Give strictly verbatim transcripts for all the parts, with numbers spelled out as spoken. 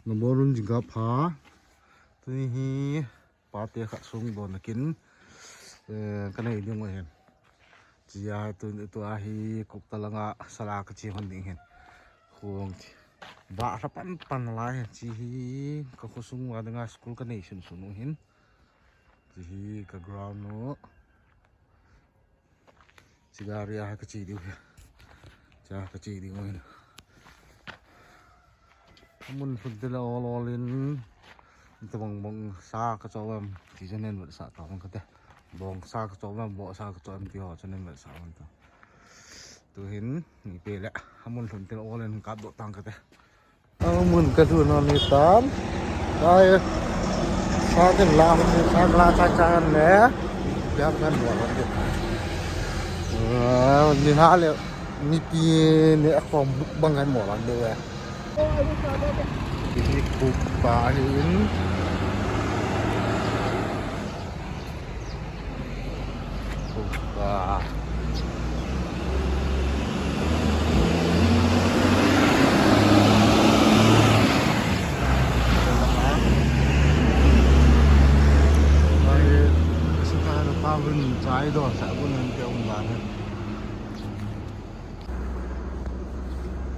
Number one jingkah pha. Tuni hi pate khat sung don nakin, eh, kanei ding u ahin. Chia tu, tua hi Kukta langa sala kache hon ding ahin. Khong chi. Ba ra pan pan lai ahin. Chi hi ka khosung uva dinga school kanei sun sun u ahin. Chi hi ka ground u. Chi gari a kache diu hi. Cha kache diu hin. Amun phun te la ol ol in. Tabang bong sa kacho em. Ti chen nen vet sa ta bang kate. Bong sa kacho em, bo sa kacho em ti ho chen nen vet sa bang ta. Tu hin, ni pe le. Amun phun te la ol in kap doh tang kate. Amun ka du no ni tan. Ai, sa ken la, sa la cha cha le. Biar kan mo lan de. Ah, ni ha le, ni pi ni a khom buk bang kan mo lan de. Ni Kukta hin. Kukta. Chai don sa bun an te um dan.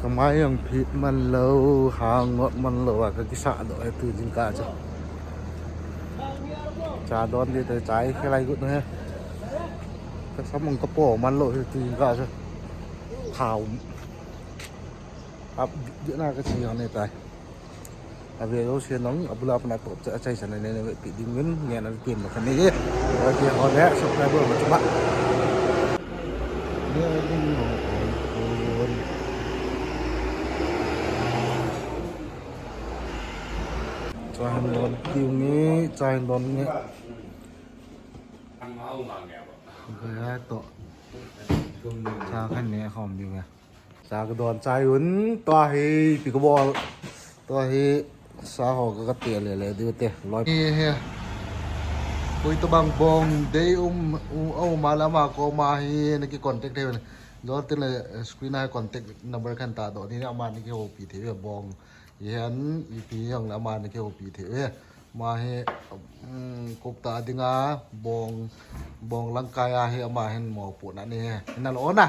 Kamai jong phit man lou, hang ngot man lou, a ka kisah doh e tu jingkah chu. Cha don ding te chai khelai got na he. Ka sam jong ka po man lou he tu jingkah chu. Thao. Ap di na ka chi jong ne tai. Ave jouse nang, abul a pat na toh cha, achai chan a nei nei ve pi ding uvin, ngen a tin ma khan nei e. Ave ho le, subscribe ma chuma. Chai hin don diu nge, chai hin don nge. Gaya toh. Cha khan nei khom diu nge. Sa ka don chai un, tua hi, ipi ka bol. Tua hi, sa ho ka, ka te le le diu te. Loi. Hi, hi. Koi tabang bong dei um, u, u, ma la ma ko ma hi, na ki contact thei un. Jol tin le, eh, screen a contact number khan ta doh ni, ama ni ki hopi thei ve bong. Hi an, ipi jong le ama ni ki hopi thei ve. Ma hi, um, Kukta dinga, bong, bong lang kai a hi, ama hin mo pu na ni hi. Na lo na.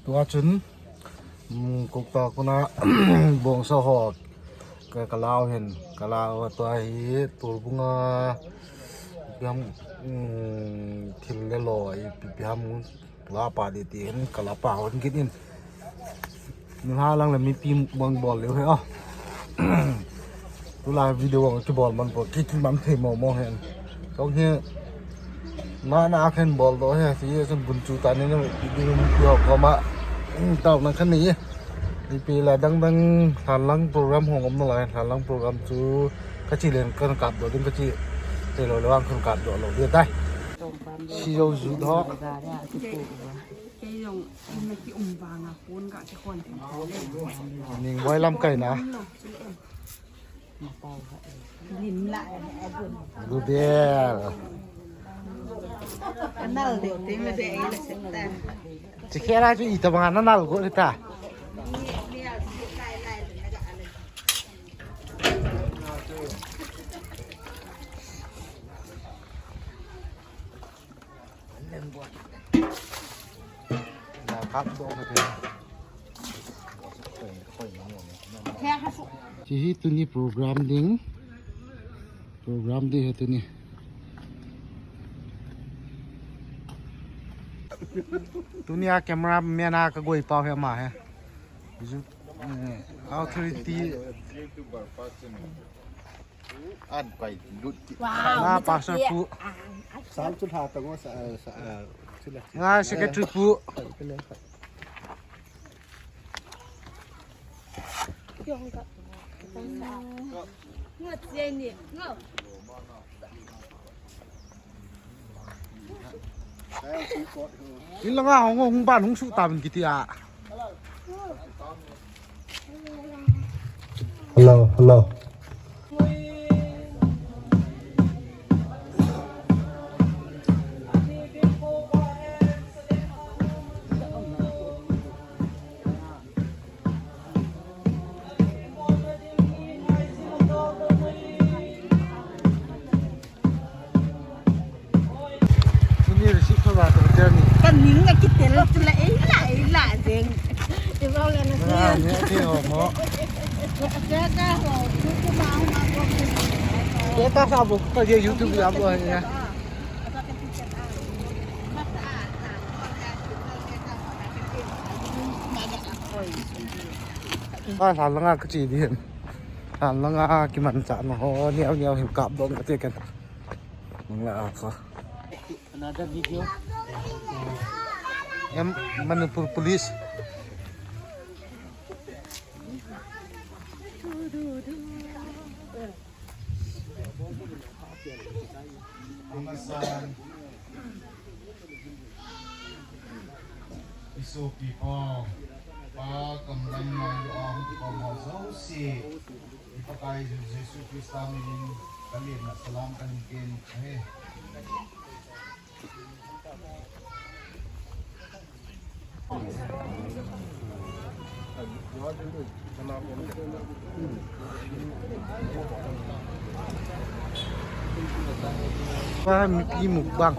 Tua chun, um, Kukta kona bongsa ho ka, ka lau hin, ka lau tua hi Turbunga, ipi ham, um, thil le lo, ipi, ipi ham, la pa di ti hin, ka la pa hon kit in. Ni ha lang le mipi mukbang bol leu he a. Tulai video ang kibol man po, ki ki man thei mo mo hen. Kong hi na na khen bol do he, si ye sun bun chu ta ni na video mi pi ho ko ma. Tao na khan ni ye. Ipi la dang dang hlan lang program hong om na lai, hlan lang program chu ka chi len kan kap do ding ka chi. Te lo lo ang kan kap do lo dia tai. Si yo zu do. Kei jong, na ki um vang a, phone ka ki khon thei. Ning boi lamkai na. Lim la. Gubel. Anal de, te me de, ei la seta. Chikhe la chu ita banga na nal go ta. Chi hi tuni program ding. Program ding hi tuni. Tuni a camera man a ka goi pau hi ama hi. Ju, eh, authority. An kai lut ti. Wow, na pastor pu. Sam chu tha ta ngo sa, sa, sila. Na secretary pu. Sa, sila. In langa hung, hung ban hung suh tam kiti a. Hello, hello. Tuni receive tho ba to journey. Ka ning a kitel tu la ei la, ei la jeng. Ti ba le na. Ah, ni ti ho mo. Ka ka ho, tu tu ma ho ma ko. Ke ta sa bu ka je YouTube ya bu ya. Ba sa langa ka chi di. Langa kimanchah na ho, niau niau hin kap dong kati ken. Mang la a kha. Another video. Em, Manipur Police. Amasan. Isopi pa, Pa Kamdang Mailu a hung kikhom ho jouse, i Pakai Jesu Christa min in ka lienna salam kahin pen ahi. Wah, mipi mukbang.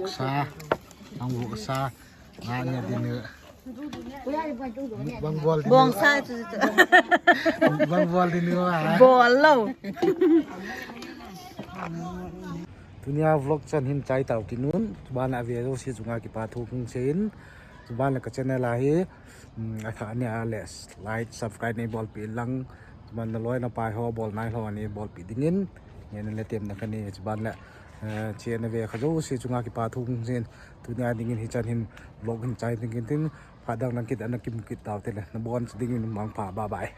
Voksa, ang voksa, nga nia dinu. Bang bol dinu. Bong sa tu tu. Bang bol dinu a. Bol lo. Tunia vlog chan hin chai tau kinun. Chuban a ve jouse chunga kipa thu kong seiyin. Chuban le ka channel a hi. Hmm, athah nia le like, subscribe nei bolpi lang. Chuban na loi na pai ho bol nai ho nei bolpi dingin. Ngen le tem na kani chuban le, eh, channel ve kha jouse chunga kipa thu kong seiyin. Tunia dingin hichan hin vlog hin chai dingin tin. Phat dang nang kit ana kimu kit tau te le. Na bon dingin mangpha, bye bye.